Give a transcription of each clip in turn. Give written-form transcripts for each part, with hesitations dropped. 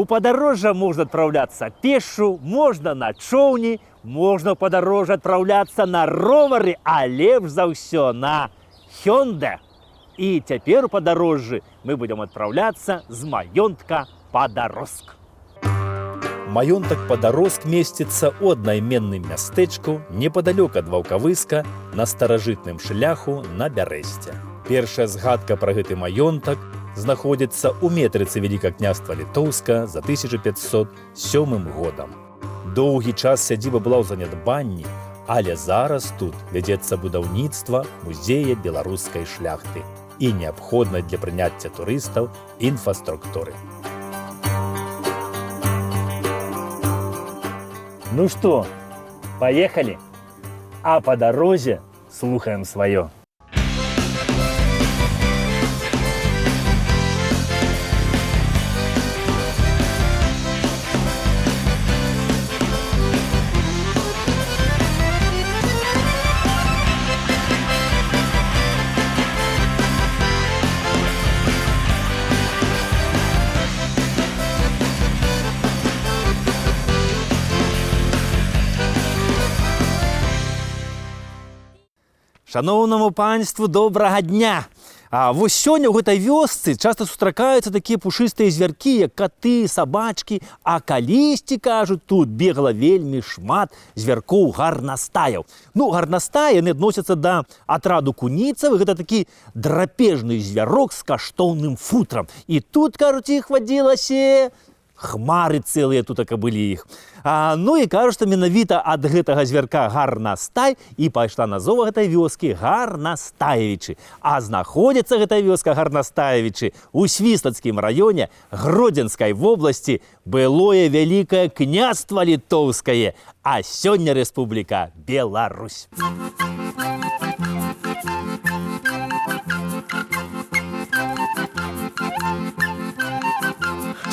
У падарожжа можна адпраўляцца пешу, можна на чоўні, можна ў падарожжа адпраўляцца на ровары, а лепш за ўсё на Хёндэ. І цяпер у падарожжы мы будзем адпраўляцца з маёнтка Падароск. Маёнтак Падароск месціцца ў аднайменным мястэчку непадалёк ад Ваўкавыска на старажытным шляху на Бярэсце. Першая згадка пра гэты маёнтак знаходзіцца ў метрыцы Вялікага княства Літоўска за 1507 годам. Доўгі час сядзіба была ў занядбанні, але зараз тут вядзецца будаўніцтва музея беларускай шляхты і неабходнай для прыняцця турыстаў інфраструктуры. Ну что, поехали? А по дорозе слухаем свое. Шаноўнаму панству, добрага дня! А вось сёння ў гэтай вёсцы часта сустракаюцца такія пушыстыя звяркі, як каты, сабачкі, а калісьці, кажуць, тут бегала вельмі шмат звяркоў гарнастаяў. Ну, гарнастаі яны адносяцца да атраду куніцавых, гэта такі драпежны звярок з каштоўным футрам. І тут, кажуць, іх вадзілася хмары цэлыя тутака былі іх. Ну і кажуць, што менавіта ад гэтага звярка гарнастай і пайшла назова гэтай вёскі Гарнастаевічы. А знаходзіцца гэтая вёска Гарнастаевічы ў Свіслацкім раёне Гродзенскай вобласці, былое Вялікае княства Літоўскае, а сёння Рэспубліка Беларусь.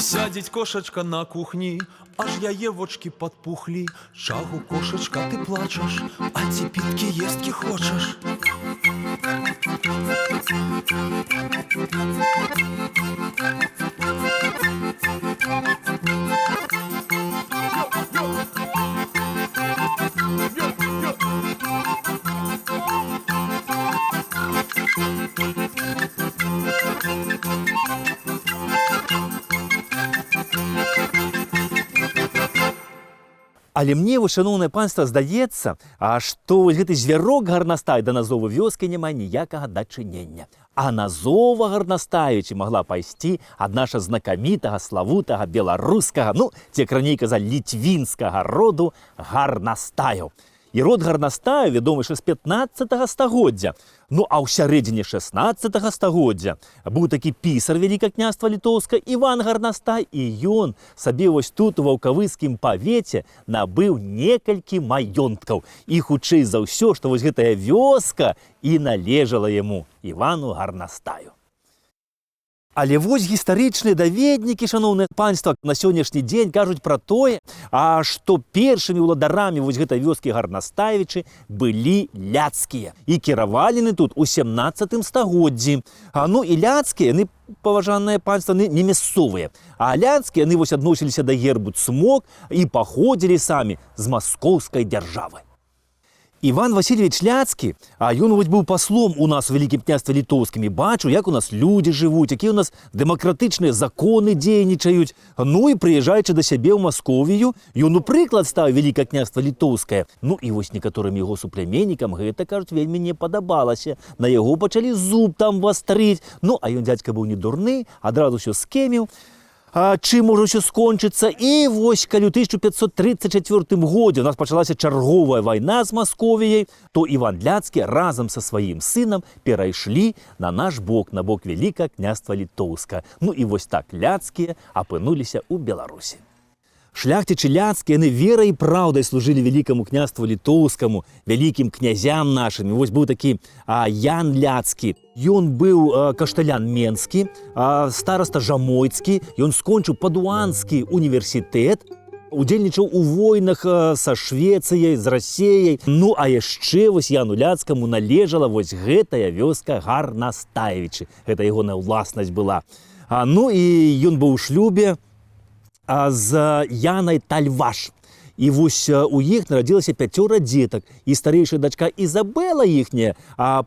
Сядзіць кошачка на кухні, аж яе вочки падпухлі. Чаго, кошачка, ты плачаш, а ці піткі есткі хочаш? Але мне, вось, шаноўнае панства, здаецца, што вось гэты звярок гарнастай да назовы вёскі не мае ніякага дачынення. А назова Гарнастаевічы магла пайсці ад наша знакамітага славутага беларускага, ну, ці як раней казалі, ліцвінскага роду Гарнастаяў. І род Гарнастаяў вядомы яшчэ з 15 стагоддзя. Ну а ў сярэдзіне 16 стагоддзя быў такі пісар Вялікага княства Літоўска Іван Гарнастай, і ён сабе вось тут у Ваўкавыскім павеце набыў некалькі маёнткаў. І хутчэй за ўсё, што вось гэтая вёска і належала яму, Івану Гарнастаю. Але вось гістарычныя даведнікі, шаноўнае панства, на сённяшні дзень кажуць пра тое, што першымі ўладарамі вось гэтай вёскі Гарнастаевічы былі Ляцкія. І кіравалі яны тут у 17 стагоддзі. Ну і Ляцкія, яны, паважанае панства, яны не мясцовыя. А Ляцкія, яны вось адносіліся да гербу Цмок і паходзілі самі з маскоўскай дзяржавы. Іван Васильевич Ляцкі, а ён вось быў паслом у нас у Вялікім княстве Літоўскім і бачыў, як у нас людзі жывуць, якія ў нас дэмакратычныя законы дзейнічаюць. Ну і прыязджаючы да сябе ў Масковію, ён у прыклад ставіў Вялікае княства Літоўскае. Ну і вось некаторым яго супляменнікам гэта, кажуць, вельмі не падабалася. На яго пачалі зуб там вастрыць. Ну, а ён, дзядзька, быў не дурны, адразу ўсё скеміў. Чым можа ўсё скончыцца. І вось калі ў 1534 годзе у нас пачалася чарговая вайна з Масковіяй, то Іван Ляцкі разам са сваім сынам перайшлі на наш бок, на бок Вялікага княства Літоўска. Ну і вось так Ляцкія апынуліся ў Беларусі. Шляхцічы Ляцкія, яны верай і праўдай служылі Вялікаму княству Літоўскаму, вялікім князям нашым. І вось быў такі Ян Ляцкі. Ён быў кашталян менскі, стараста жамойцкі, ён скончыў Падуанскі універсітэт, удзельнічаў у войнах са Швецыяй, з Расеяй. Ну а яшчэ вось Яну Ляцкаму належала вось гэтая вёска Гарнастаевічы. Гэта ягоная ўласнасць была. Ну і ён быў у шлюбе з Янай Тальваш. І вось у іх нарадзілася пяцёра дзетак, і старэйшая дачка Ізабела іхняя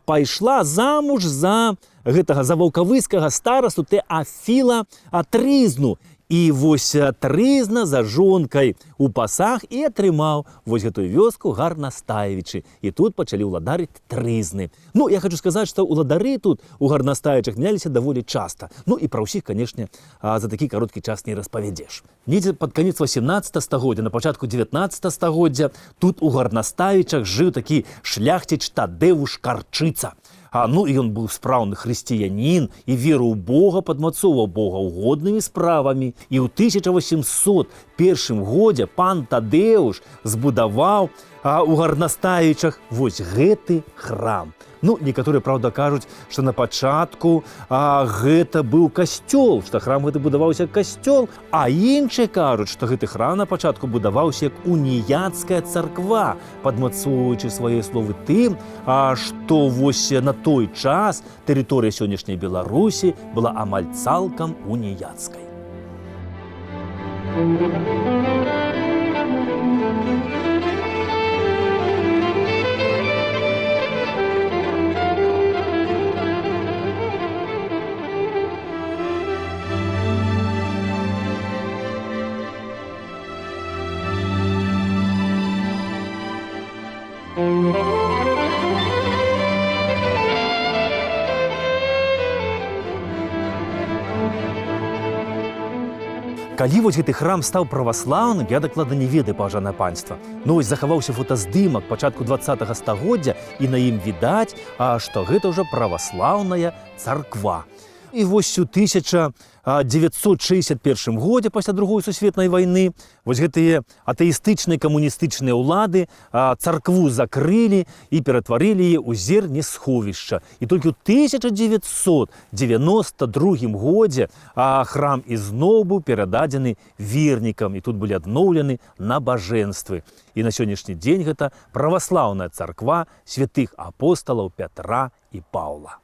пайшла замуж за гэтага за ваўкавыскага старасту Тэафіла Трызну. І вось Трызна за жонкай у пасаг і атрымаў вось гэтую вёску Гарнастаевічы. І тут пачалі ўладарыць Трызны. Ну, я хочу сказаць, што ўладары тут у Гарнастаевічах мяняліся даволі часта. Ну і пра ўсіх, канешне, за такі кароткі час не распавядзеш. Недзе пад канец 18 стагоддзя, на пачатку 19 стагоддзя тут у Гарнастаевічах жыў такі шляхціч Тадэвуш Карчыца. Ну і ён быў спраўны хрысціянін і веру ў Бога падмацоўваў богаўгоднымі справамі. І ў 1801 годзе пан Тадэвуш збудаваў у Гарнастаевічах вось гэты храм. Ну, некаторыя, праўда, кажуць, што на пачатку гэта быў касцёл, што храм гэты будаваўся як касцёл, а іншыя кажуць, што гэты храм на пачатку будаваўся як уніяцкая царква, падмацоўваючы свае словы тым, што вось на той час тэрыторыя сённяшняй Беларусі была амаль цалкам уніяцкай. Калі вось гэты храм стаў праваслаўным, я дакладна не ведаю, паважанае панства. Ну вось захаваўся фотаздымак пачатку 20 стагоддзя, і на ім відаць, што гэта ўжо праваслаўная царква. І вось у 1961 годзе пасля другой сусветнай вайны вось гэтыя атэістычныя камуністычныя ўлады царкву закрылі і ператварылі яе ў зернесховішча. І толькі ў 1992 годзе храм ізноў быў перададзены вернікам, і тут былі адноўлены набажэнствы. І на сённяшні дзень гэта праваслаўная царква святых апосталаў Пятра і Паўла.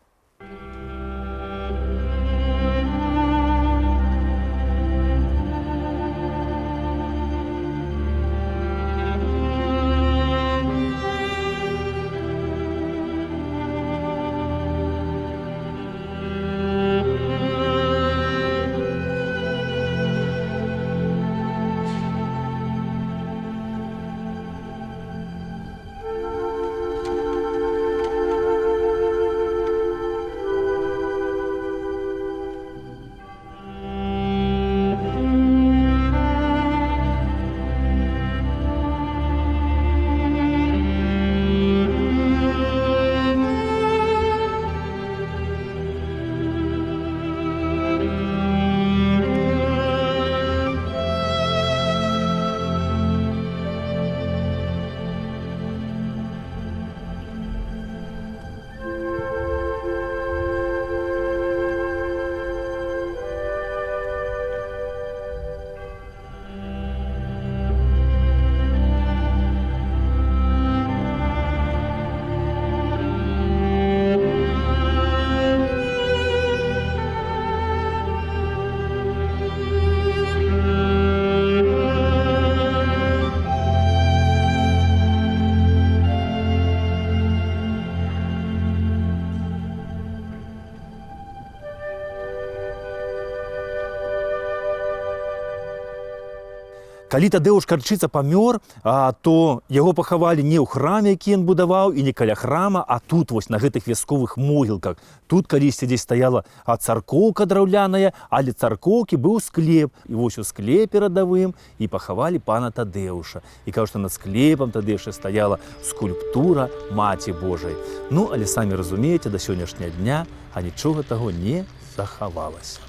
Калі Тадэвуш Карчыца памёр, то яго пахавалі не ў храме, які ён будаваў, і не каля храма, а тут вось на гэтых вясковых могілках. Тут калісьці дзесь стаяла царкоўка драўляная, але царкоўкі быў склеп. І вось у склепе радавым і пахавалі пана Тадэвуша. І кажуць, што над склепам Тадэвуша стаяла скульптура Маці Божай. Ну, але самі разумееце, да сённяшняга дня нічога таго не захавалася.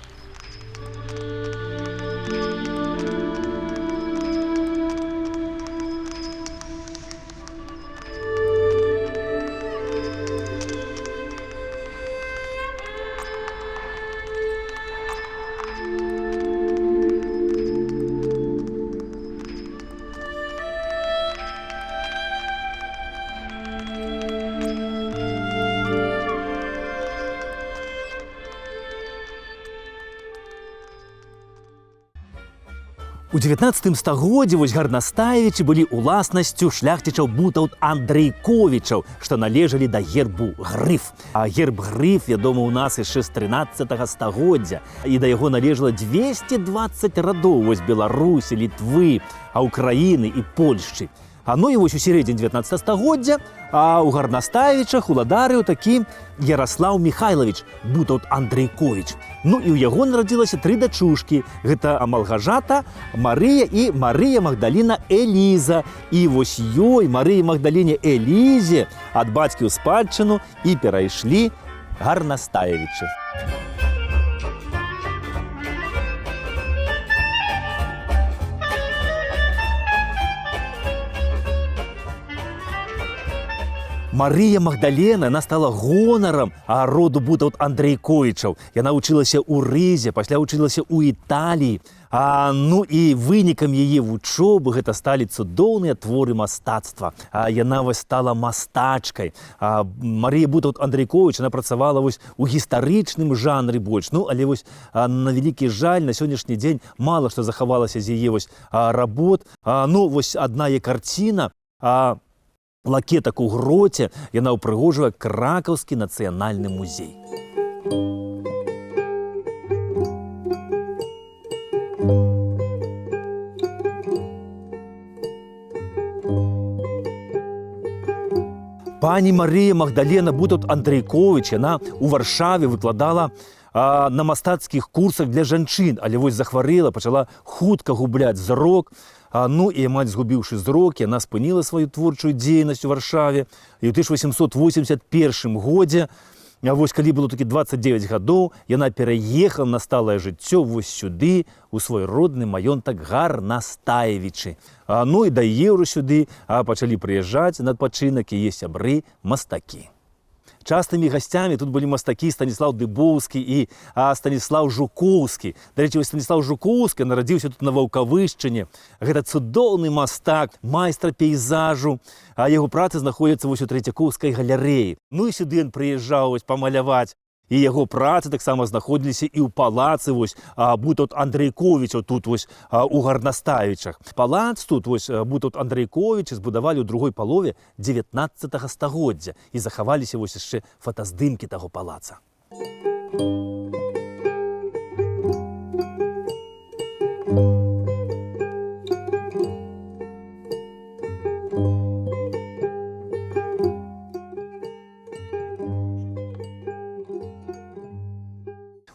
У 19 стагоддзі вось Гарнастаевічы былі уласнасцю шляхцічаў Бутаўт Андрейковічаў, што належалі да гербу Грыф. А герб Грыф вядомы ў нас яшчэ з 13 стагоддзя. І да яго належала 220 радоў вось Беларусі, Літвы, а Украіны і Польшчы. А ну і вось у сярэдзіне 19 стагоддзя у Гарнастаевічах уладарыў такі Ярослаў Михайлович Бутаўт Андрейкович. Ну і ў яго нарадзілася тры дачушкі. Гэта Малгажата, Марыя і Марыя Магдаліна Эліза. І вось ёй, Марыі Магдаліне Элізе, ад бацькі ў спадчыну і перайшлі Гарнастаевічы. Марыя Магдалена, она стала гонарам роду Бутаўт Андрейковічаў. Яна вучылася ў Рызе, пасля вучылася ў Італіі. Ну і вынікам яе вучобы гэта сталі цудоўныя творы мастацтва. Яна вось стала мастачкай. Марыя Бутаўт Андрейковіч, она працавала вось у гістарычным жанры больш. Ну, але вось, на вялікі жаль, на сённяшні дзень мала што захавалася з яе вось, работ. Ну, вось адна яе карціна, лакетак у гроце, яна ўпрыгожвае Кракаўскі нацыянальны музей. Пані Марыя Магдалена Бутаўт Андрейковіч, яна ў Варшаве выкладала на мастацкіх курсах для жанчын, але вось захварэла, пачала хутка губляць зрок. Ну і маць, згубіўшы зрок, яна спыніла сваю творчую дзейнасць у Варшаве. І ў 1881 годзе, вось калі было толькі 29 гадоў, яна пераехала на сталае жыццё вось сюды, у свой родны маёнтак Гарнастаевічы. Ну і да еўру сюды, пачалі прыязджаць на адпачынак яе сябры мастакі. Частымі гасцямі тут былі мастакі Станіслаў Дыбоўскі і Станіслаў Жукоўскі. Дарэчы, вось Станіслаў Жукоўскі нарадзіўся тут на Ваўкавышчыне. Гэта цудоўны мастак, майстра пейзажу. А яго працы знаходзяцца вось у Трэцякоўскай галерэі. Ну і сюды ён прыязджаў вось памаляваць. І яго працы таксама знаходзіліся і ў палацы вось, Бутаўт Андрейковічаў тут вось, у Гарнастаевічах. Палац тут вось, Бутаўт Андрейковічы збудавалі ў другой палове 19 стагоддзя і захаваліся вось яшчэ фотаздымкі таго палаца.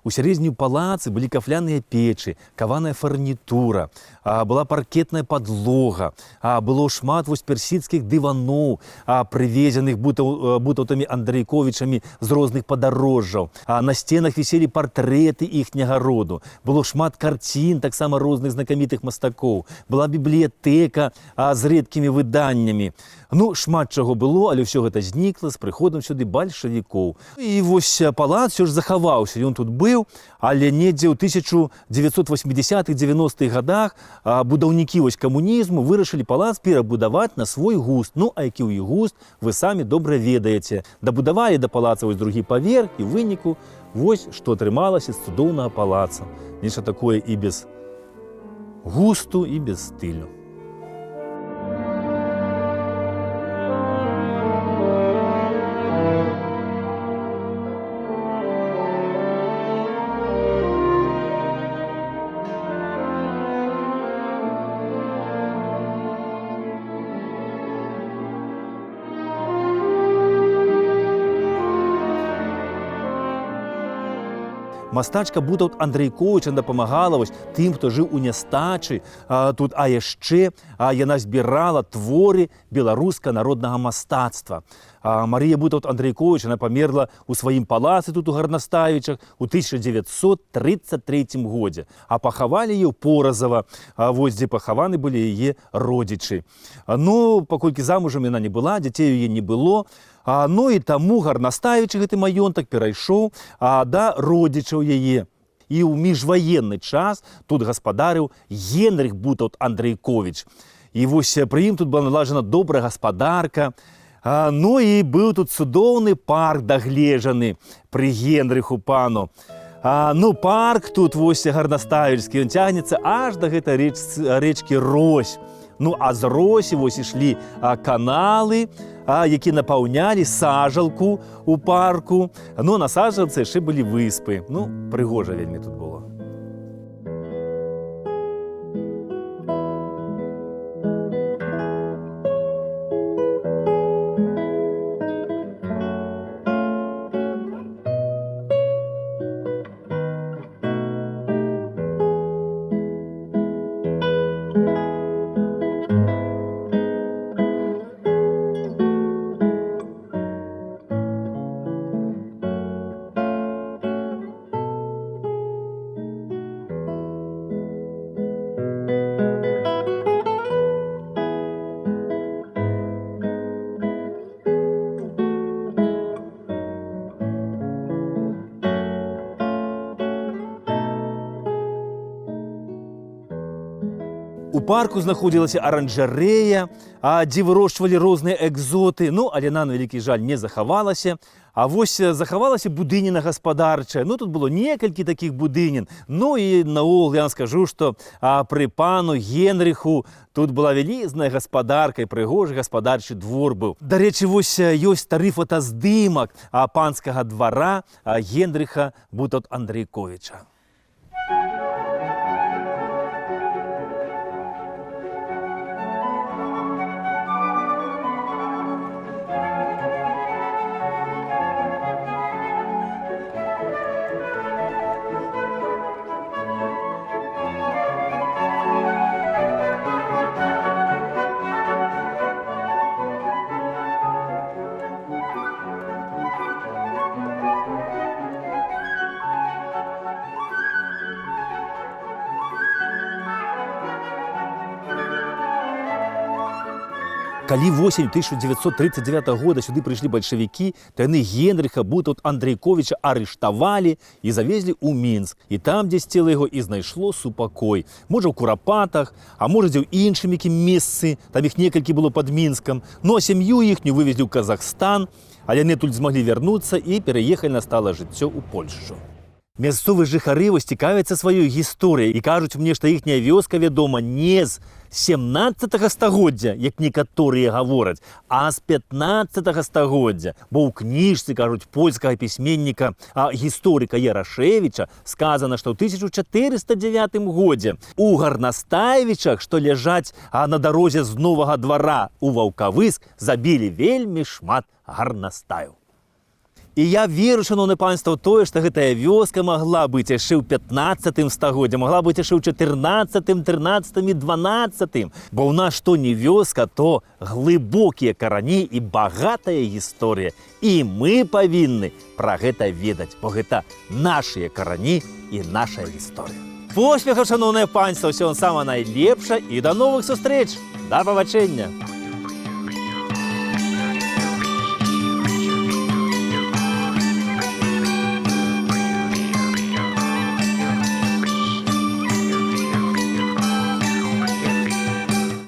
У сярэдзіне палацы былі кафляныя печы, каваная фарнітура, была паркетная падлога, было шмат вось персідскіх дываноў, прывезеных Бутаўтамі Андрейковічамі з розных падарожжаў. На сценах віселі партрэты іхняга роду. Было шмат карцін таксама розных знакамітых мастакоў. Была бібліятэка, з рэдкімі выданнямі. Ну, шмат чаго было, але ўсё гэта знікла з прыходам сюды бальшавікоў. І вось палац усё ж захаваўся, ён тут быў, але недзе ў 1980-х, 90-х годах, будаўнікі вось камунізму вырашылі палац перабудаваць на свой густ. Ну, а які ў іх густ, вы самі добра ведаеце. Дабудавалі да палаца вось другі паверх, і ў выніку вось што атрымалася з цудоўнага палаца. Нешта такое і без густу, і без стылю. Мастачка Бутаўт Андрейковіча дапамагала вось тым, хто жыў у нястачы, тут, а яшчэ, яна збірала творы беларускага народнага мастацтва. Марыя Бутаўт Андрейковіч, она памерла ў сваім палацы тут у Гарнаставічах у 1933 годзе, а пахавалі яе ў Поразава, вось дзе пахаваны былі яе родзічы. Ну, паколькі замужам яна не была, дзяцей у яе не было, ну і таму Гарнаставічы гэты маёнтак перайшоў, да родзічаў яе. І ў міжваенны час тут гаспадарыў Генрых Бутаўт Андрейковіч. І вось пры ім тут была налажана добрая гаспадарка. Ну і быў тут цудоўны парк дагледжаны пры Генрыху пану. Ну, парк тут вось гарнаставельскі, ён цягнецца аж да гэтай рэчкі Рось. Ну, а з Росі вось ішлі каналы, які напаўнялі сажалку у парку. Ну, а на сажалцы яшчэ былі выспы. Ну, прыгожа вельмі тут было. У парку знаходзілася аранжарэя, дзе вырошчвалі розныя экзоты. Ну, але на вялікі жаль не захавалася. А вось захавалася будыніна гаспадарчая. Ну, тут было некалькі такіх будынін. Ну і наогул я вам скажу, што пры пану Генрыху тут была вялізная гаспадарка і прыгожы гаспадарчы двор быў. Дарэчы, вось ёсць стары фотаздымак панскага двара Генрыха Бутат Андрейковіча. Калі восень 1939 года сюды прыйшлі бальшавікі, то яны Генрыха Бутат Андрейковіча арыштавалі і завезлі ў Мінск. І там, дзе цела яго і знайшло супакой. Можа, ў Курапатах, а можа, дзе ў іншым якім месцы, там іх некалькі было пад Мінскам. Ну а сям'ю іхню вывезлі ў Казахстан, але яны тут змаглі вярнуцца і пераехалі на сталае жыццё ў Польшчу. Мясцовыя жыхары вось цікавяцца сваёй гісторыяй і кажуць мне, што іхняя вёска вядома не з 17 стагоддзя, як некаторыя гавораць, а з 15 стагоддзя. Бо ў кніжцы, кажуць, польскага пісьменніка, гісторыка Ярашевіча сказана, што ў 1409 годзе у Гарнастаевічах, што ляжаць на дарозе з Новага двара у Ваўкавыск, забілі вельмі шмат гарнастаяў. І я веру, шаноўнае панства, ў тое, што гэтая вёска магла быць яшчэ ў 15 стагоддзі, магла быць яшчэ ў 14, 13 і 12. Бо ў нас што не вёска, то глыбокія карані і багатая гісторыя. І мы павінны пра гэта ведаць, бо гэта нашыя карані і наша гісторыя. Поспехаў, шаноўнае панства, ўсё вам самае найлепшае і да новых сустрэч! Да пабачэння!